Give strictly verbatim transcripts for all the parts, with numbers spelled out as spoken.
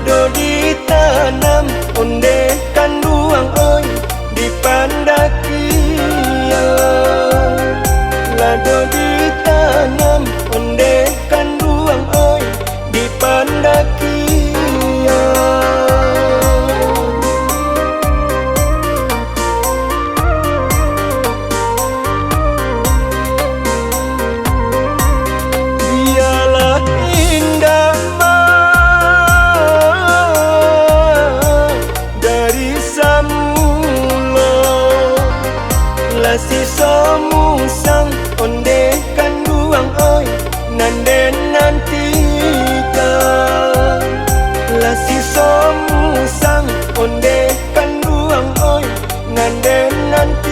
Lado ditanam ondeh kanduang oi, di Pandakian. Lado ditanam ondeh kanduang oi, di Pandakian. Bialah indak mah dari samulo, lah siso musang ondeh kanduang oi, nan den nantikan. Lah siso musang ondeh kanduang oi, nan den nantikan.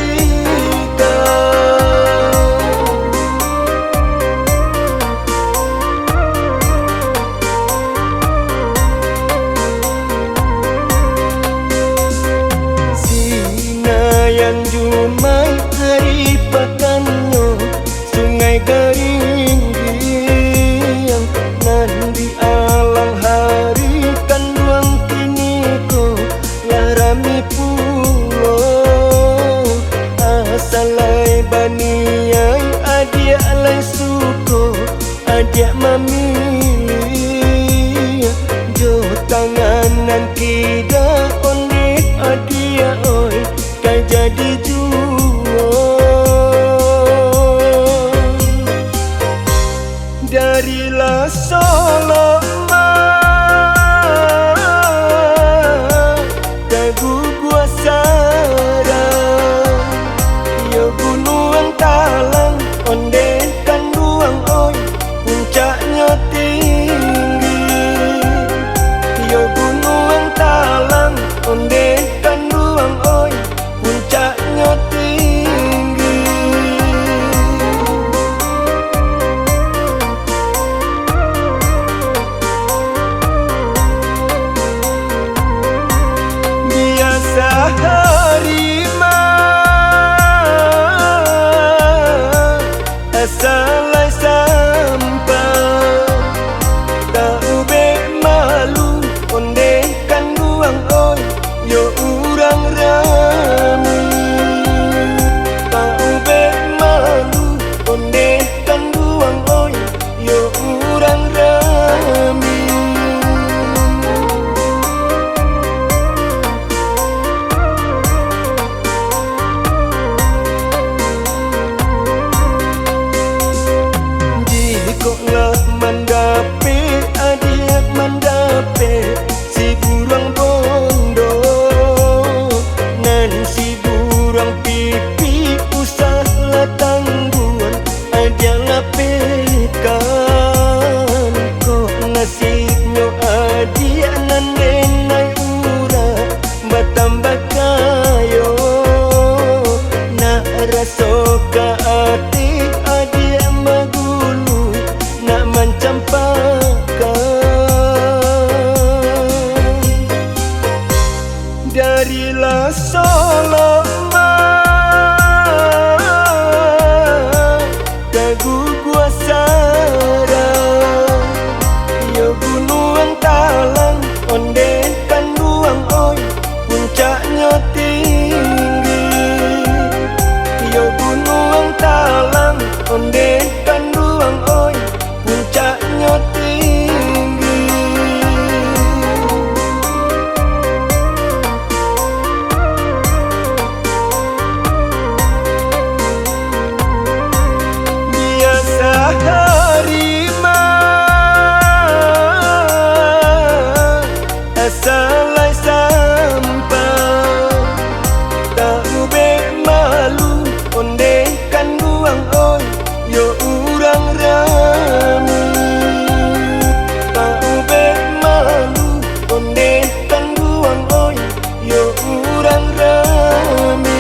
Sinayan Jumaik hari pakannyo, Sungai Garinggiang nan di alang hari kanduang kiniko lah rami pulo. Asa lai baniai adiak lai suko, adiak mamiliah jo tangan nan kida ondeh adiak oi, ka jadi juo. Dari Lasoloma ka Guguah Saram, iyo Gunuang Talang ondeh kanduang oi, puncaknyo tinggi. Iyo Gunuang Talang ondeh kanduang oi, puncaknyo tinggi. Biasa hari mah, asa lai sampai, taubek malu ondeh kanduang oi, yo urang rami. Taubek malu ondeh kanduang oi, yo urang rami. Jikok lah mandapek, adiak mandapek si buruang bondo, nan si buruang pipik usah lah tangguang, adiak lapehkan. Kok nasibnyo adiak nan denai urang batambah kayo, nak raso ka ati adiak magului, nak mancampakkan. Dari Lasoloma ka Guguah Saram, iyo Gunuang Talang ondeh kanduang oi, puncaknyo tinggi. Iyo Gunuang Talang ondeh kanduang oi, puncaknyo tinggi. Biasa hari mah, asa lai sampai, taubek malu ondeh kanduang oi, yo urang rami. Taubek malu ondeh kanduang oi, yo urang rami.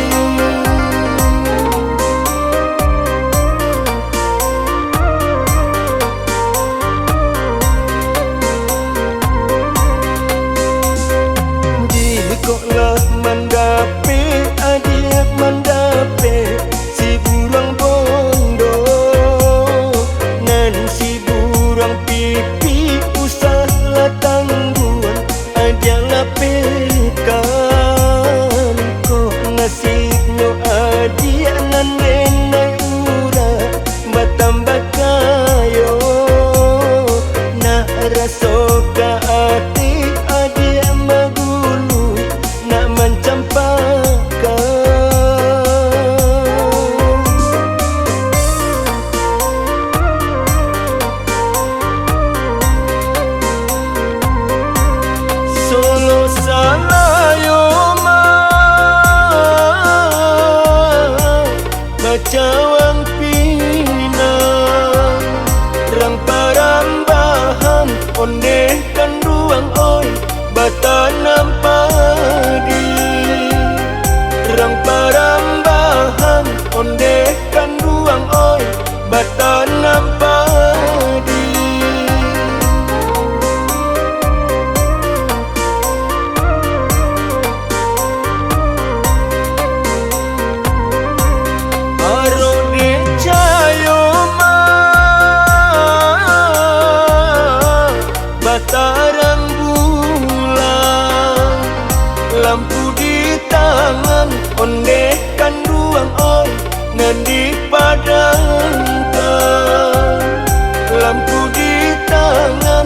Jikok lah mandapek, adiak mandapek si buruang bondo, nan si Parambahan, ondeh kanduang oi, batanam padi. Rang Parambahan, ondeh kanduang oi, batanam padi. Aro dek cayo mah, batarang bulan, lampu di tangan, ondeh kanduang oi, nan dipadangkan. Lampu di tangan,